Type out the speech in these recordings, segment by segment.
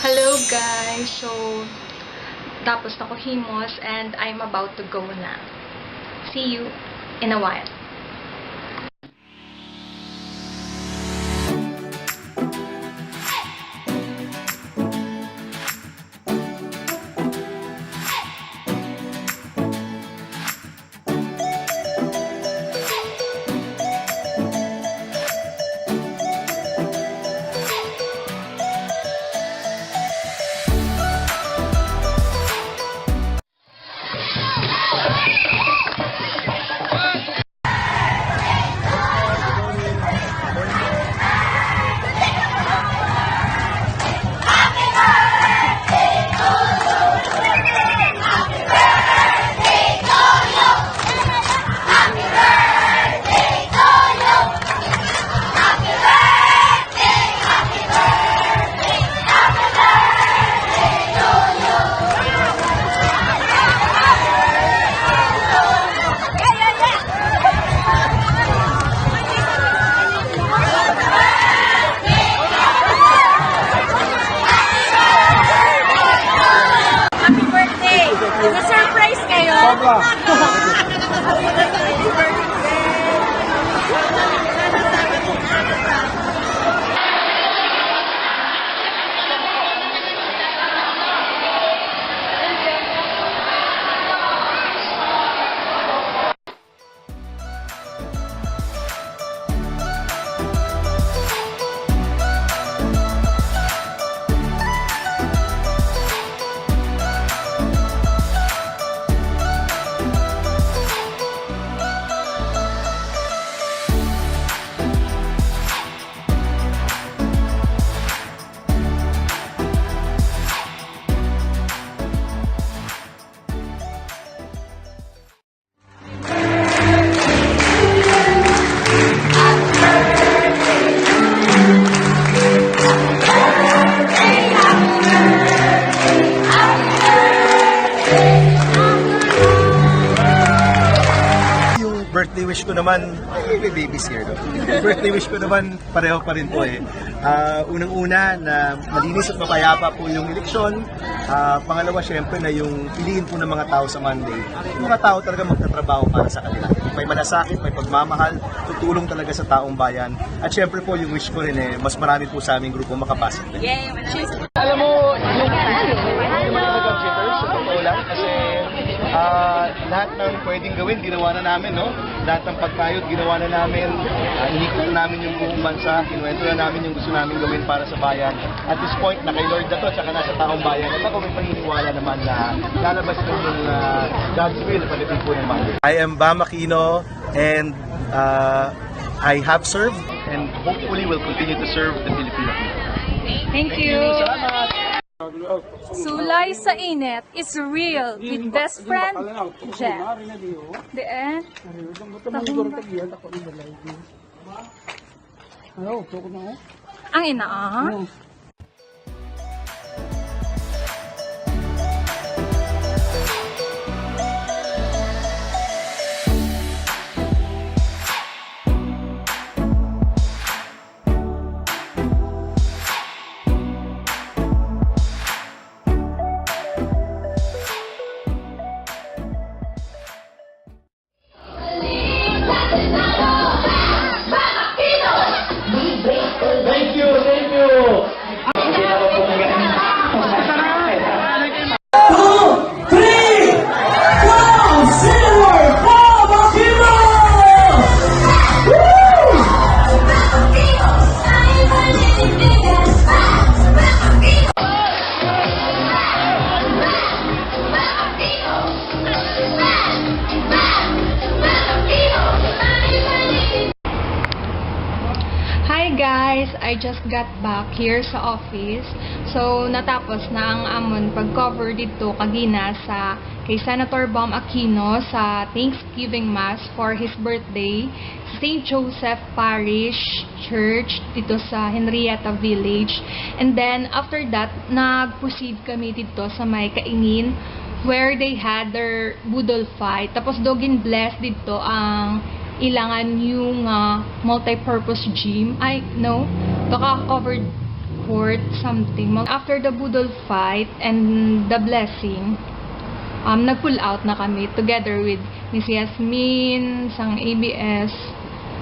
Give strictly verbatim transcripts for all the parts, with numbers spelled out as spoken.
Hello guys! So, tapos na ko himos and I'm about to go na. See you in a while. Happy birthday! Nag-surprise kayo? Sobra. Yung birthday wish ko naman, ay, may babies here, no? Birthday wish ko naman, pareho pa rin po eh. Ah, unang-una, na malinis at mapayapa po yung eleksyon. Ah, pangalawa, syempre, na yung piliin po ng mga tao sa Monday, yung mga tao talaga magtatrabaho para sa kanila. May malasakit, may pagmamahal, tutulong talaga sa taong bayan. At syempre po, yung wish ko rin eh, mas marami po sa aming grupo makapasok din. Yay! Alam mo, yung, hindi naman talaga jitters, sa totoo lang, kasi, ah, lahat ng pwedeng gawin, ginawa na namin, no? Lahat ng pagkayod, ginawa na namin. Ah, inikot namin yung buong bansa, kinuwento na namin yung gusto namin gawin para sa bayan. At this point, na kay Lord na to, at saka nasa taong bayan. At ako may paniniwala naman na lalabas na yung, ah, God's will para sa people ng bayan. I am Bam Aquino, and, ah, I have served and hopefully will continue to serve the Filipino people. Thank you. Salamat. Sulay sa init is real with best friend Jen. Diin? Ang ina, ah. Thank you, thank you. Two, three, go! Silver, Bob Aquino! Woo! Hi guys! I just got back here sa office. So, natapos na ang amon pag-cover didto kagina sa kay Senator Bam Aquino sa Thanksgiving Mass for his birthday sa Saint Joseph Parish Church dito sa Henrietta Village. And then, after that, nag-proceed kami dito sa may kaingin where they had their boodle fight. Tapos do gin-bless didto ang ilangan new nga multi-purpose gym. Ay, no. Baka covered. Fourth something. Mag-, after the Budol fight and the blessing, um, nag-pull out na kami together with Miss Yasmin, sang A B S.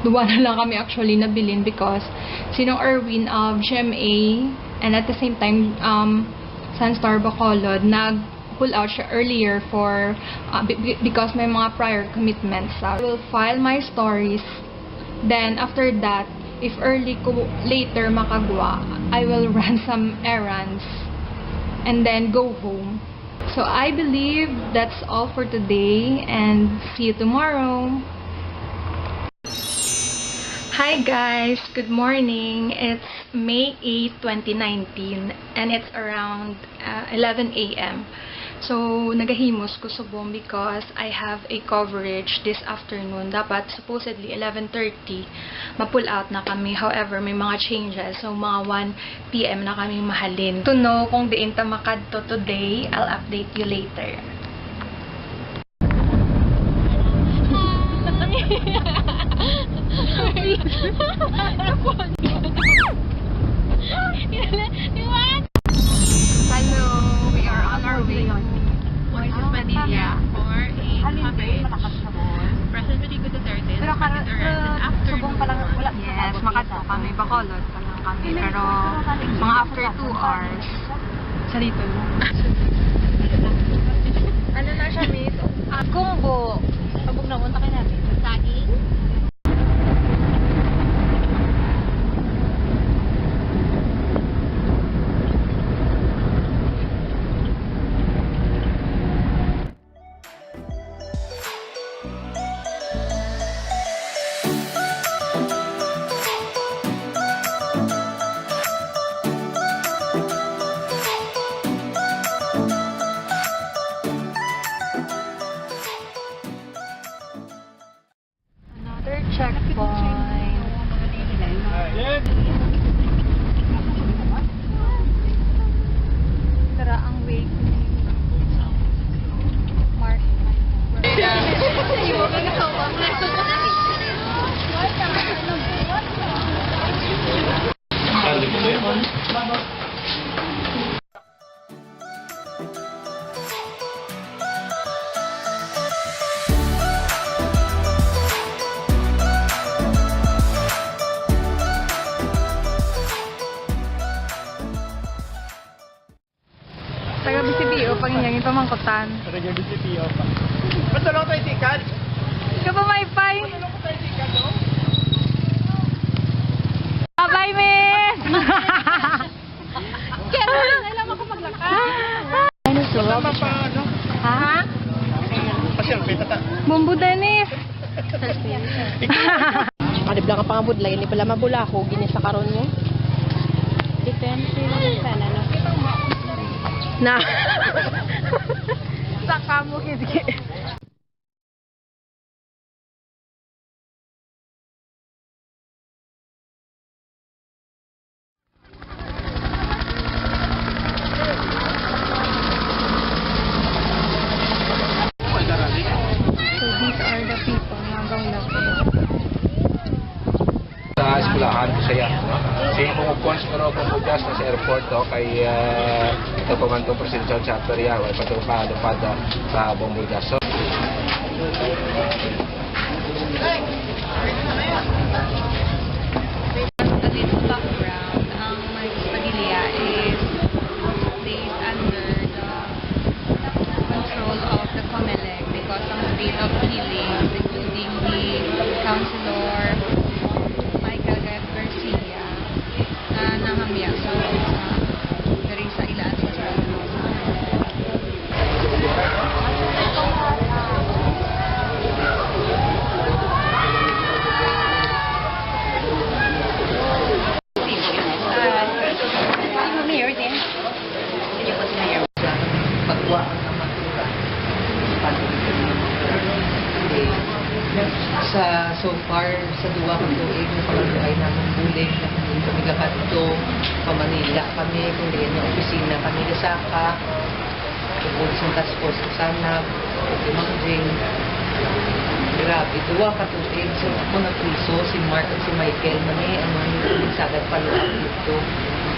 Duwa na lang kami actually nabilin because si Nong Erwin of G M A and at the same time, um, Sunstar Bacolod, nag-pull out siya earlier for, uh, be-, be-, because may mga prior commitments. I will file my stories. Then, after that, if early ko later makagwa, I will run some errands and then go home. So, I believe that's all for today and see you tomorrow. Hi guys! Good morning! It's May eight, twenty nineteen, and it's around, uh, eleven a m. So, nagahimos ko subong because I have a coverage this afternoon. Dapat supposedly eleven thirty, ma-pull out na kami. However, may mga changes. So, mga one p m na kami mahalin. To know kung diin ta makadto today, I'll update you later. Hello, we are on our way. Moises Padilla for a cottage. President Rodrigo Duterte is expected to arrive this afternoon. Yes, makadto kami, Bacolod pa lang kami, pero mga after two hours. Sa Little. Ano na siya, miss? Ah, gumbo. Pabog na unta kay natin. Saging? Another checkpoint. Tara ang wake ni Mark. Taga B C B O, pang inyang ipamangkutan. Taga B C B O pa. Ba't wala ko tayo tikan? Ikaw ba, Maypay? Ba't wala ko tayo tikan, no? Bye, miss! Kaya wala na lang ako maglakad. Ano, so? Tama pa, ano? Ha? Pasyal, may tata. Bombo Dennis! Adib lang ang pangabudlay, hindi pala mabulaho, gini sa karon mo. Depende lang sa ano. Na. Sa kamo, hindi. So, these are the people nga gawin natin. Sa eskwelahan ko siya. Same kung kung siguro kung bugas na sa airport to, kay, ah, ito pa man tong presidential chapter ya, wala pa ito pa, ano pa, sa, sa buong Burgas. So, a little background, ang Marquis Padilla is placed under the control of the COMELEC because ang state of killings, including the Councilor Michael Gar-, Garcia, na nahamya sa, sa, diri sa ilaan sa Mayor din. Pagwa ang kamaturan. Sa, so far, sa duwa ka tuig, nga pagkaluay namon bulig, nagbulig kami kakadto, pa Manila kami, kung diin nga opisina kami gasaka, tungod sa task force sa Sanab, si Mang Jing. Grabe, duwa ka tuig, so ako na priso, si Mark at si Michael, mani, ano, nagsagad pa luwag dito.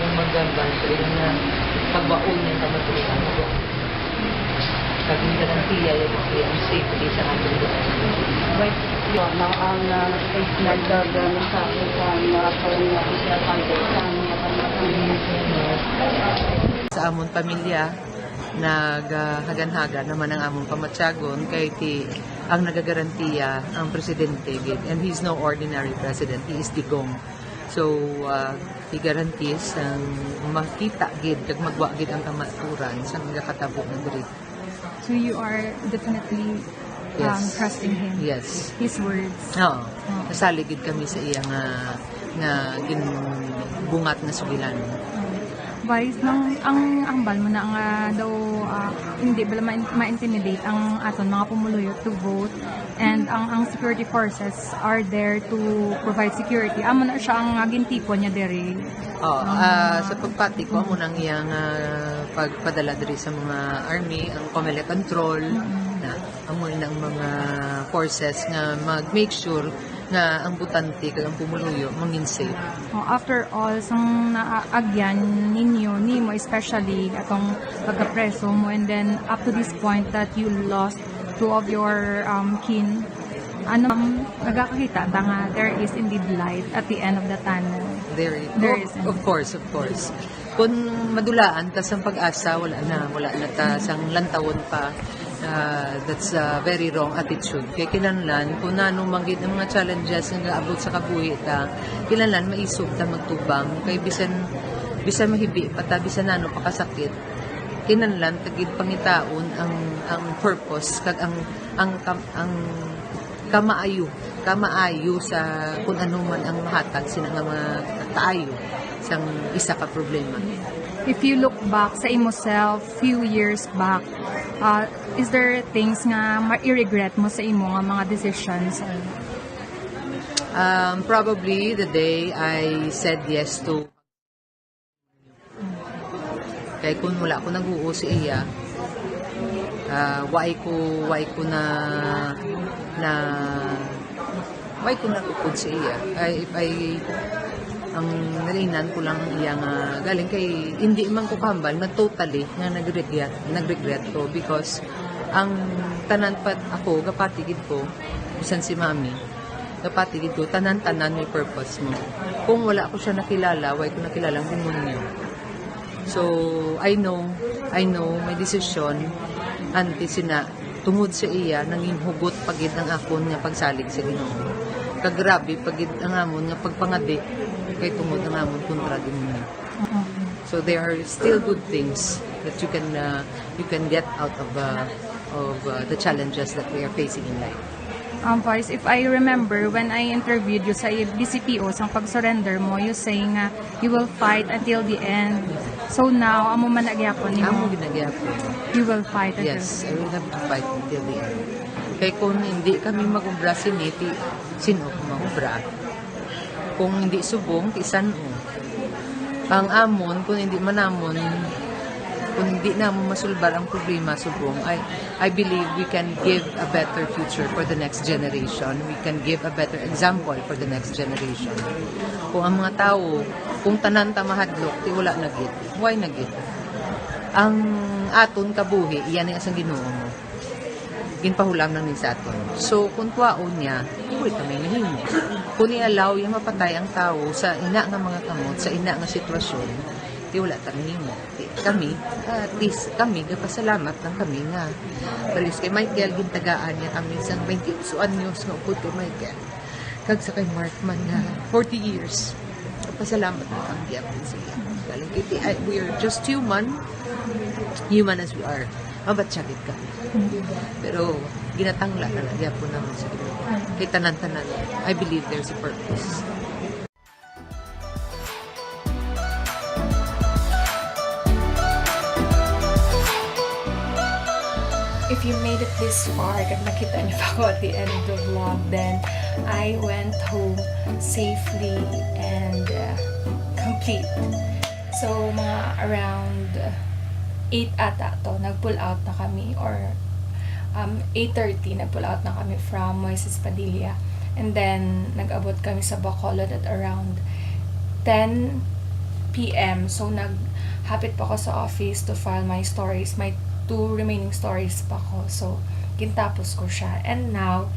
kung magambal sila nga pagbaon ng kamatuoran. Kag may garantiya yung, yung safety sa ating lugar. Right. Yun, no, ang, ah, statement, ah, na sabi sa mga foreign official countries sa mga pamatayan. Sa amon pamilya, naghaganhaga naman ang among pamatyagon kay ti ang nagagarantiya ang presidente gid, and he's no ordinary president, he is Digong. So, ah, he guarantees ang makita gid kag magwa gid ang kamaturan sa nagakatabo na diri. So you are definitely, um, Yes. trusting him? Yes. His words? Oo. Oo. Nasalig gid kami sa iya nga, nga ginbungat nga sugilanon. Vice, nang ang hambal mo na nga daw, ah, hindi bala ma-, ma-intimidate ang aton mga pumuluyo to vote, and ang, ang security forces are there to provide security. Amo na siya ang, ah, gintipon niya diri. Oh, Ah. ah, sa pagpati ko, amo nang iyang, ah, pagpadala diri sa mga army, ang Comelec control, Mm. na amo nang mga forces nga mag-make sure nga ang botante kag ang pumuluyo mangin safe. Oh, after all, sang naagyan ninyo, nimo especially, atong pagkapreso mo, and then up to this point that you lost two of your, um, kin, ano, um, nagakakita ta nga there is indeed light at the end of the tunnel? There is. There Of, is. of course, of course. Kung madulaan ta sang pag-asa, wala na, wala na ta sang lantawon pa. Ah, that's a very wrong attitude. Kay kinahanglan, kung nano man gid ang mga challenges nga gaabot sa kabuhi ta, kinahanglan maisog ta magtubang. Kay bisan, bisan mahibi pa ta, bisan nano pa kasakit, kinahanglan ta gid pangitaon ang, ang purpose kag ang, ang kam-, ang kamaayo, kamaayo sa kung ano man ang mahatag sina nga mga kaayo sang isa ka problema. If you look back sa imo self few years back, uh, is there things nga ma-, i-regret mo sa imo nga mga decisions? Um, probably the day I said yes to Kay kung wala ko nag-uo sa iya, ah, why ko, why ko na, na, why ko natukod sa iya? Ay, if I, ang nalingnan ko lang ang iya nga galing kay hindi man ko kahambal na totally nga nag-regret, nag-regret ko because ang tanan pa ako, gapati gid ko, bisan si Mami, gapati gid ko, tanan-tanan may purpose mo. Kung wala ko siya nakilala, why ko nakilala ang demonyo? So, I know, I know, may desisyon, anti sina, tungod sa iya, nangin hugot pa gid ang akon nga pagsalig sa Ginoo. Kagrabe pa gid ang amon nga pagpangadi, kay tungod ang amon kontra demonyo. So, there are still good things that you can, uh, you can get out of, uh, of, uh, the challenges that we are facing in life. Um, Vice, if I remember, when I interviewed you sa B C P O, sang pag-surrender mo, you say nga you will fight until the end. So now, amo man na gyapon nimo? Amo gid na gyapon. You will fight until Yes, I will have to fight until the end. Kay kung hindi kami mag-obra sini, ti, sin-o ko mag-obra? Kung hindi subong, ti san-o? Ang amon, kung hindi man namon, kung hindi namon masulbar ang problema subong, I, I believe we can give a better future for the next generation. We can give a better example for the next generation. Kung ang mga tawo, kung tanan ta mahadlok, ti wala na gid. Why na gid? Ang aton kabuhi, iya ni sang Ginoo mo. Ginpahulam lang ni sa aton. So, kung tuwaon niya, wala kami mahimo. Kung i-allow niya mapatay ang tawo sa ina nga mga kamot, sa ina nga sitwasyon, di wala ta mahimo. Di kami, at least kami, gapasalamat lang kami nga. Palis kay Michael, gintagaan niya kami sang twenty-eight anyos nga upod kay Michael. Kag sa kay Mark man nga forty years. Pasalamat na ang gihapon sa iya. Galing kay, ay, we are just human. Human as we are. Mabatsyagit kami. Pero ginatangla na lang gihapon naman sa Ginoo. Kay tanan-tanan, I believe there's a purpose. If you made it this far, kag nakita niyo pa ako at the end of the vlog, then I went home safely and uh, complete. So, mga around uh, eight ata to, nag-pull out na kami, or um, eight thirty, nag-pull out na kami from Moises Padilla. And then, nag-abot kami sa Bacolod at around ten p.m. So, naghapit pa ko sa office to file my stories. May two remaining stories pa ko. So, gintapos ko siya. And now,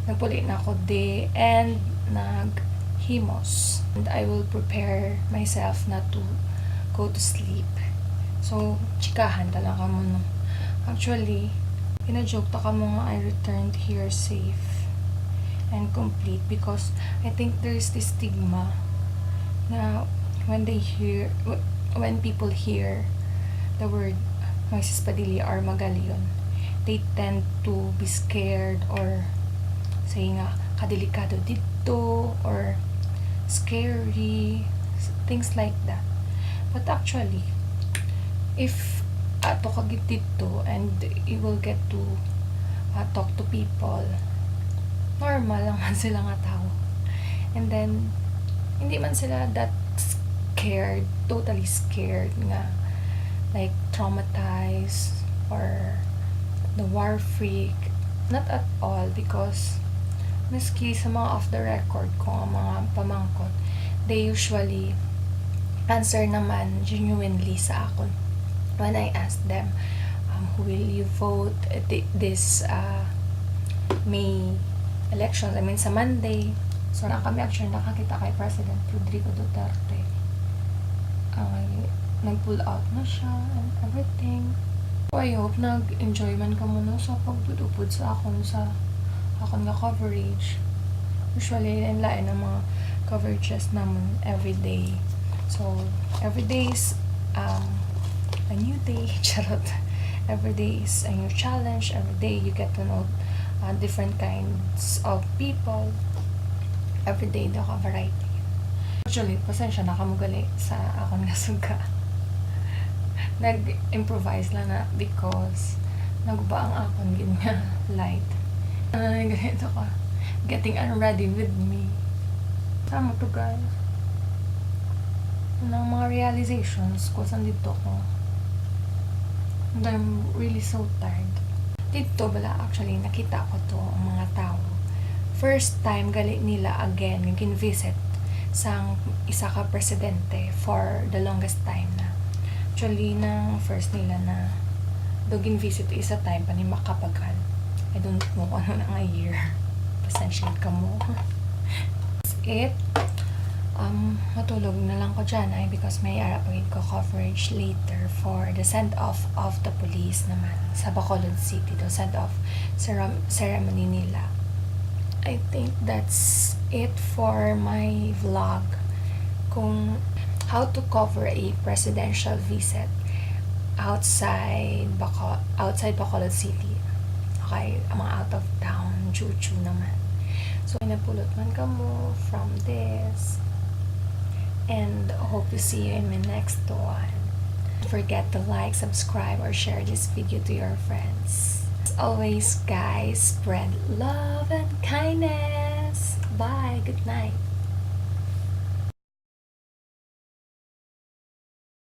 nagpuli na ako di and naghimos. And I will prepare myself na to go to sleep. So, chikahan talaga mo, no? Actually, gina-joke ta kamo nga I returned here safe and complete because I think there is this stigma na when they hear, wh- when people hear the word Moises Padilla or Magalion, they tend to be scared or say nga kadelikado dito or scary, things like that. But actually, if ato ka gid dito and you will get to uh, talk to people, normal lang man sila nga tao. And then, hindi man sila that scared, totally scared nga like traumatized or the war freak. Not at all, because miski sa mga off the record ko nga mga pamangkot, they usually answer naman genuinely sa akon when I ask them, um, who will you vote thi- this uh, May elections, I mean sa Monday. So na kami actually nakakita kay President Rodrigo Duterte. Ay, nag-pull out na siya and everything. So, I hope nag-enjoy man kamo, no, sa pagpud-upod sa akon sa akon nga coverage. Usually, lain-lain ang mga coverages namon every day. So, every day is um, a new day. Charot. Every day is a new challenge. Every day you get to know uh, different kinds of people. Every day daw ka variety. Actually, pasensya na kamo gali sa akon nga suga. Nag-improvise lang na because naguba ang akon gid nga light. Ano na ganito ka? Getting unready with me. Tama to, guys. Anong mga realizations ko sa dito ko? And I'm really so tired. Dito bala, actually, nakita ko to ang mga tao. First time gali nila again nga gin-visit sang isa ka presidente for the longest time na. Actually, nang first nila na do gin-visit isa time pa ni makapagal. I don't know kung ano na nga year. Pasensya kamo. That's it. Um, matulog na lang ko dyan ay because may ara pa gid ko coverage later for the send-off of the police naman sa Bacolod City, the send-off cere- ceremony nila. I think that's it for my vlog kung how to cover a presidential visit outside Baco- outside Bacolod City. Okay, mga out of town, chuchu naman. So, may napulot man kamo from this. And hope to see you in my next one. Don't forget to like, subscribe, or share this video to your friends. As always, guys, spread love and kindness. Bye. Good night.